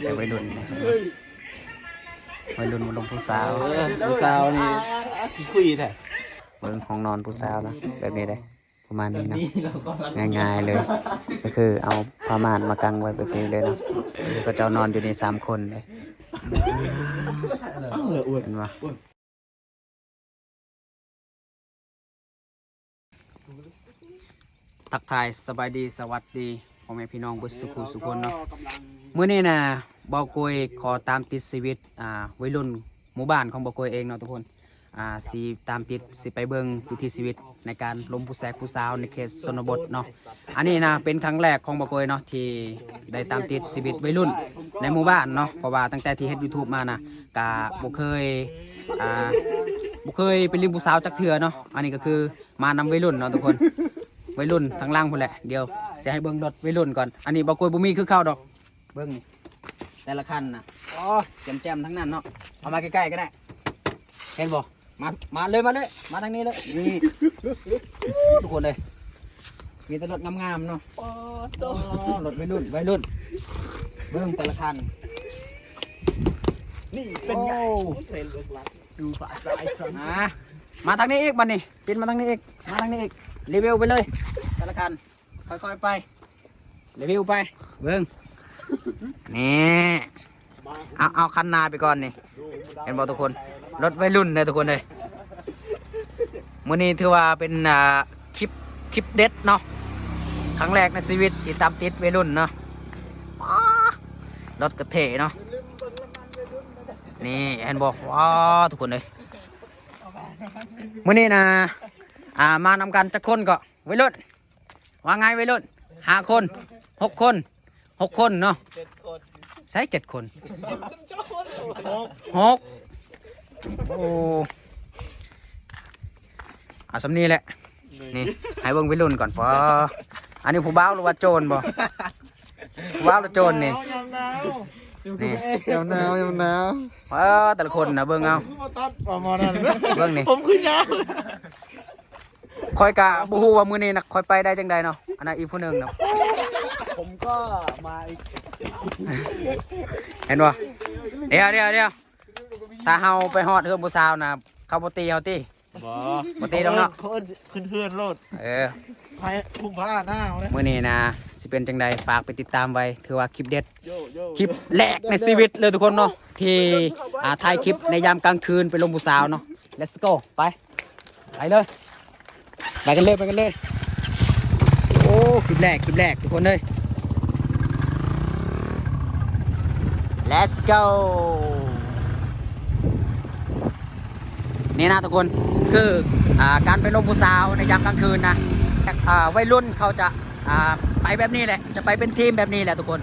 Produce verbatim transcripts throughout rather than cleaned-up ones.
แต่วัยรุ่นนะ วัยรุ่นมาลงผู้สาว เออ ผู้สาวนี่ขี้คุยแท้ เบิ่งห้องนอนผู้สาวนะ แบบนี้เลย ประมาณนี้นะ ง่ายๆเลย ก็คือเอาผ้าม่านมากางไว้แบบนี้เลยนะ ก็เจ้านอนอยู่ในสามคนเลย เห็นปะ ทักทายสบายดีสวัสดีพ่อแม่พี่น้องเบิดสุขุสุคนเนาะ มื้อนี้นะ บ่าวโกยขอตามติดชีวิต อ่า วัยรุ่นหมู่บ้านของบ่าวโกยเองเนาะทุกคน อ่า สิตามติด สิไปเบิ่งวิถีชีวิตในการลมผู้แซกผู้สาวในเขตชนบทเนาะ อันนี้นะ เป็นครั้งแรกของบ่าวโกยเนาะ ที่ได้ตามติดชีวิตวัยรุ่นในหมู่บ้านเนาะ เพราะว่าตั้งแต่ที่เฮ็ดยูทูบมานะ กะบ่เคย อ่า บ่เคยไปลินผู้สาวจักเทื่อเนาะ อันนี้ก็คือมานำวัยรุ่นเนาะทุกคน วัยรุ่นทางหลังพู้นแหละ เดี๋ยวสิให้เบิ่งรถวัยรุ่นก่อน อันนี้บ่าวโกยบ่มีคือเขาดอก เบิ่งนี่ แต่ละคันนะ อ๋อ แจ่มๆทั้งนั้นเนาะ เอามาใกล้ๆก็ได้ เห็นบ่ มา มาเลย มาเลย มาทางนี้เลย นี่ ทุกคนเลย มีแต่รถงามๆเนาะ อ๋อ รถวัยรุ่น วัยรุ่น เบิ่งแต่ละคัน นี่เป็นไง โอ้ เป็นรถลัก ดูฝ่ายซ้ายครับ อ่ะ มาทางนี้อีกบัดนี้ ปินมาทางนี้อีก มาทางนี้อีก รีวิวไปเลย แต่ละคัน ค่อยๆไป รีวิวไป เบิ่ง นี่ เอา เอาคันหน้าไปก่อนนี่ เห็นบ่ทุกคน รถวัยรุ่นเลยทุกคนเลย มื้อนี้ถือว่าเป็น อ่า คลิป คลิปเด็ดเนาะ ครั้งแรกในชีวิตที่ตามติดวัยรุ่นเนาะ อ้า รถกระเทเนาะ นี่เห็นบ่ ว้า ทุกคนเลย มื้อนี้นะ อ่า มานำกันจักคนก็ วัยรุ่น ว่าไงวัยรุ่น ห้าคน หกคน หกคนเนาะ ใช่ เจ็ดคน หก โอ้ เอาส่ำนี้แหละ นี่ ให้เบิ่งวัยรุ่นก่อนปอ อันนี้ผู้บ่าวหรือว่าโจรบ่ ผู้บ่าวหรือโจรนี่ ยามหนาว นี่ ยามหนาวยามหนาว เออ แต่ละคนนะเบิ่งเอา ผมคือบ่ตัดประมาณนั้น เบิ่งนี่ ผมคือยาว ข้อยกะบ่ฮู้ว่ามื้อนี้นะข้อยไปได้จังใดเนาะ อันนั้นอีกผู้หนึ่งเนาะ ผมก็มาอีก เห็นบ่ เดี๋ยว เดี๋ยว เดี๋ยว ถ้าเฮาไปฮอดเฮือนผู้สาวนะ เขาบ่ตีเฮาติ บ่ บ่ตีดอกเนาะ เขาเอิ้นขึ้นเฮือนโลด เออ ไผพุ่งพาหน้าเอาเลย มื้อนี้นะ สิเป็นจังใด ฝากไปติดตามไว้ ถือว่าคลิปเด็ด โย โย คลิปแรกในชีวิตเลยทุกคนเนาะ ที่ อ่า ถ่ายคลิปในยามกลางคืนไปลมผู้สาวเนาะ let's go ไป ไปเลย ไปกันเลย ไปกันเลย โอ้ คลิปแรก คลิปแรก ทุกคนเลย let's go นี่นะทุกคน คือ อ่า การไปลมผู้สาวในยามกลางคืนนะ อ่า วัยรุ่นเขาจะ อ่า ไปแบบนี้แหละ จะไปเป็นทีมแบบนี้แหละทุกคน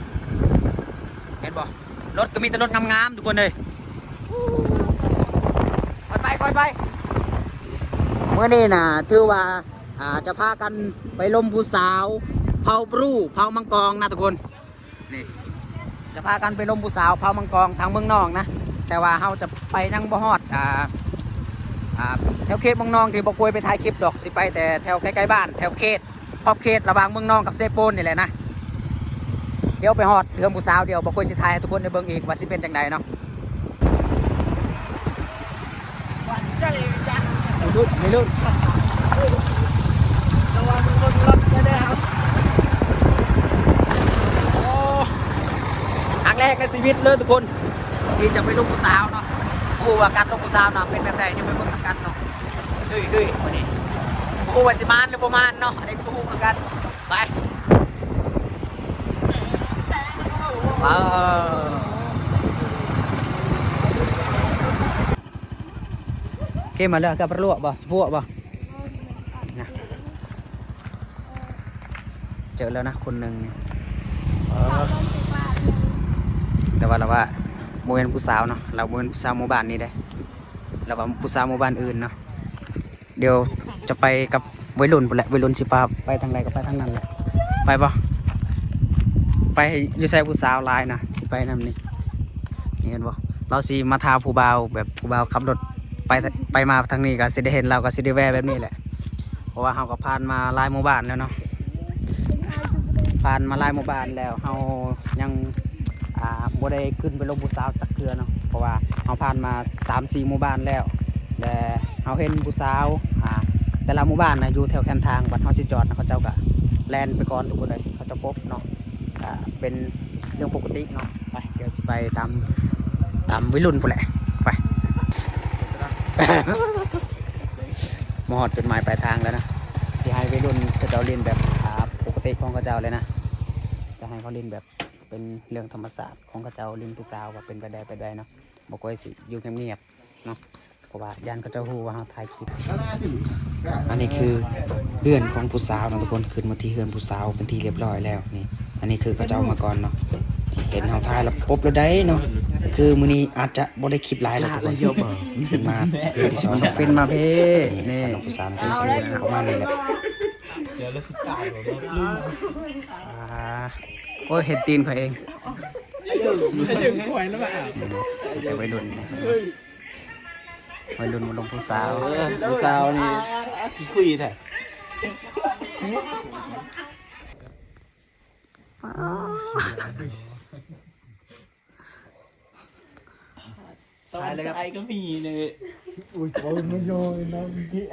เห็นบ่ รถก็มีแต่รถงามๆ ทุกคนเลย ค่อยไป ค่อยไป มื้อนี้นะ ถือว่า อ่า จะพากันไปลมผู้สาว เผ่าบรู เผ่ามังกรนะทุกคน นี่ จะพากันไปลมผู้สาว เผ่ามังกรทางเมืองนองนะ แต่ว่าเฮาจะไปยังบ่ฮอด อ่า อ่า แถวเขตเมืองนองที่บ่าวโกยไปถ่ายคลิปดอก สิไปแต่แถวใกล้ๆบ้าน แถวเขต ขอบเขตระหว่างเมืองนองกับเซโปนนี่แหละนะ เดี๋ยวไปฮอดเฮือนผู้สาว เดี๋ยวบ่าวโกยสิถ่ายให้ทุกคนได้เบิ่งอีกว่าสิเป็นจังใดเนาะ วัยรุ่น วัยรุ่น ระวังคนรถไม่ได้ครับ โอ้ ครั้งแรกในชีวิตเลยทุกคน ที่จะไปลมผู้สาวเนาะ บ่ฮู้ว่าการลมผู้สาวเนาะเป็นแบบใด เดี๋ยวไปเบิ่งนำกันเนาะ ดุยดุยวันนี้ บ่ฮู้ว่าสิมานหรือบ่มานเนาะ อันนี้ก็บ่ฮู้คือกัน ไป เออ โอเค มาเลย กับรถบ่ สปอร์ตบ่ นะ เจอแล้วนะ คนหนึ่งนี่ เออ แต่ว่าเราว่าบ่แม่นผู้สาวเนาะ เราบ่แม่นผู้สาวหมู่บ้านนี้เด้ เราว่าผู้สาวหมู่บ้านอื่นเนาะ เดี๋ยวจะไปกับวัยรุ่นพู้นแหละ วัยรุ่นสิพาไปทางใดก็ไปทางนั้นแหละ ไปบ่ ไปอยู่ไสผู้สาวหลายนะ สิไปนำนี่ นี่เห็นบ่ เราสิมาท้าผู้บ่าว แบบผู้บ่าวขับรถไป ไปมาทางนี้ก็สิได้เห็น เราก็สิได้แวะแบบนี้แหละ เพราะว่าเราก็ผ่านมาหลายหมู่บ้านแล้วเนาะ ไป ผ่านมาหลายหมู่บ้านแล้ว เฮายัง อ่า บ่ได้ขึ้นไปลมผู้สาวจักเทื่อเนาะ เพราะว่าเฮาผ่านมาสามสี่หมู่บ้านแล้ว และเฮาเห็นผู้สาว อ่า แต่ละหมู่บ้านนะอยู่แถวแคมทาง บัดเฮาสิจอดนะ เขาเจ้าก็แล่นไปก่อนทุกคนเลย เขาเจ้าปบเนาะ อ่า เป็นเรื่องปกติเนาะ ไป เดี๋ยวสิไปตาม ตามวัยรุ่นพู้นแหละ ไป มาฮอดจุดหมายปลายทางแล้วนะ สิให้วัยรุ่นเขาเจ้าเล่นแบบ อ่า ปกติของเขาเจ้าเลยนะ จะให้เขาเล่นแบบเป็นเรื่องธรรมชาติของเขาเจ้า เล่นผู้สาวว่าเป็นไปได้ไปได้เนาะ บ่ค่อยสิอยู่เงียบๆเนาะ เพราะว่าย่านเขาเจ้าฮู้ว่าเฮาถ่ายคลิป อันนี้คือเฮือนของผู้สาวเนาะทุกคน ขึ้นมาที่เฮือนผู้สาวเป็นที่เรียบร้อยแล้วนี่ อันนี้คือเขาเจ้ามาก่อนเนาะ เห็นเฮาถ่ายแล้วปบแล้วได้เนาะ คือมื้อนี้อาจจะบ่ได้คลิปหลายดอกทุกคน ขึ้นมาเฮือนที่สอง เป็นมาเพ่ นี่ นี่ กับน้องผู้สาวก็สิประมาณนี้แหละ เดี๋ยวเราสิตายหมดแล้ว อ่า โอ้ย เห็นตีนเขาเอง เดี๋ยวก่อยแล้วมา แต่วัยรุ่นนะ วัยรุ่นมาลมผู้สาว เออ ผู้สาวนี่ขี้คุยแท้ ตอนใส่ก็มีเลย อุ้ย โอ้ย มันโยนนะเมื่อกี้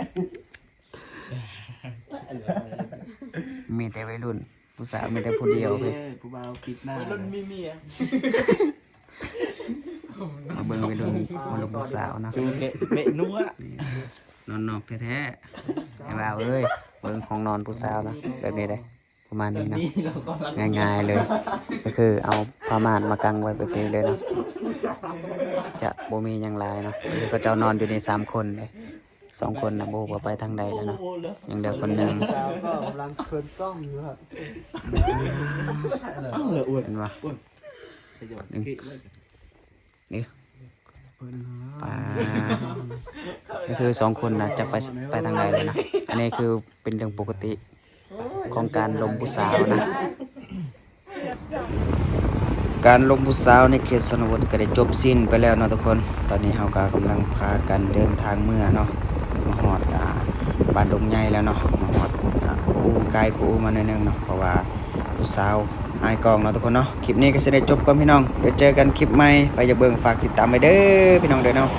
มีแต่วัยรุ่น ผู้สาวมีแต่ผู้เดียวเลย เออ ผู้บ่าวคิดหน้า วัยรุ่นมีเมีย มาเบิ่งวัยรุ่น มาลมผู้สาวเนาะ จูเมะเมะนัว นี่ นอนนอกแท้ๆ ไอ้บ่าวเอ้ย เบิ่งห้องนอนผู้สาวเนาะ แบบนี้เลย ประมาณนี้เนาะ นี่เรากำลัง ง่ายๆเลย ก็คือเอาผ้าม่านมากางไว้แบบนี้เลยเนาะ จะบ่มีหยังหลายเนาะ คือเขาเจ้านอนอยู่ในสามคนเลย สองคนนะบ่ฮู้ว่าไปทางใดแล้วเนาะ ยังเหลือคนหนึ่ง สาวก็กำลังเคินกล้องอยู่ครับ เอ้าเลยอ้วน เห็นปะ อ้วน นี่ นี่ เปิดหา อ่า ก็คือสองคนนะจะไป ไปทางใดเลยนะ อันนี้คือเป็นเรื่องปกติของการลมผู้สาวนะ การลมผู้สาวในเขตชนบทก็ได้จบสิ้นไปแล้วเนาะทุกคน ตอนนี้เฮาก็กำลังพากันเดินทางเมือเนาะ มาฮอด อ่า บ้านดงใหญ่แล้วเนาะ มาฮอด อ่า คูอู ไกลคูอูมาหน่อยหนึ่งเนาะ เพราะว่าผู้สาวอายกล้องเนาะทุกคนเนาะ คลิปนี้ก็สิได้จบก่อนพี่น้อง เดี๋ยวเจอกันคลิปใหม่ ไปอยากเบิ่งฝากติดตามไว้เด้อพี่น้องเด้อเนาะ